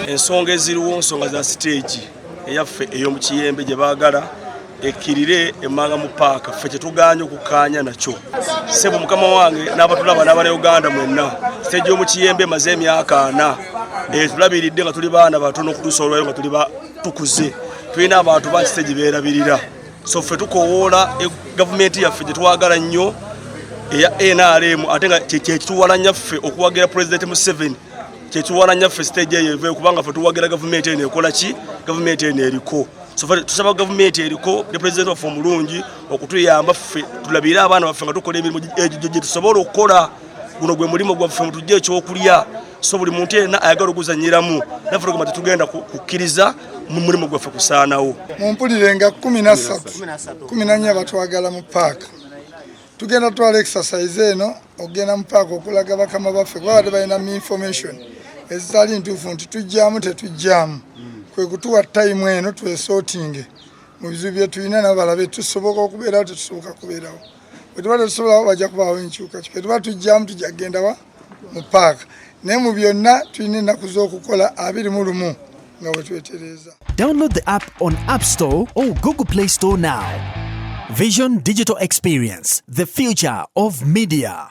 Ensonga eziriwo nsonga za siteegi eyaffe ey'omu Kiyembe gye baagala ekkirire emmanga mu paaka. Ffe kyetuganye okukkaanya nakyo, ssebo mukama wange n'abatulaba n'abanauganda mwenna, siteegi y'omu Kiyembe emaze emyaka 40 etulabiridde nga tuli baana batono okutuusa olwayo nga tuli tukuze. Tulina abantu bangi siteegi beerabirira. So ffe tukowoola gavumenti yaffe gye twagala nnyo eya NRM, ate nga kyekituwala ffe okuwagira Pulezidenti Museveni, kyekiwala nyaffe stage eyo eve, kubanga ffe tuwagira gavumenti eno. Ekola ki? Gavumenti eno eriko. So ffe tusaba gavumenti eriko ne pulezidenti waffe omulungi okutuyamba ffe tulabire abaana baffe nga tukola emirimu egyo gye tusobola okukola. Guno gwe mulimu gwaffe, mutujje ekyokulya. So buli muntu yenna ayagala oguzanyiramu, naffe tugamba tetugenda kukkiriza mu mulimu gwaffe kusaanawo. Mumpulire, nga 13 14 batwagala mu paaka. Tugenda twala exercise eno okugenda mu paaka okulaga bakama baffe, kuba badde balina information ezitali ntuufu nti tujjamu tetujjamu. Kwe kutuwa time eno twesortinge mu bizibu bye tulina, nabo balabe tusoboka okubeerawo, tetusoboka kubeerawo. Bwe tuba tetusobolawo, bajja kubaawo enkyukakyuka. Tuba tujjamu, tujja kugendawa mu paaka. Naye mu byonna tulina ennaku z'okukola 21 nga bwe twetereeza. Download the app on App Store or Google Play Store now. Vision Digital Experience, the future of media.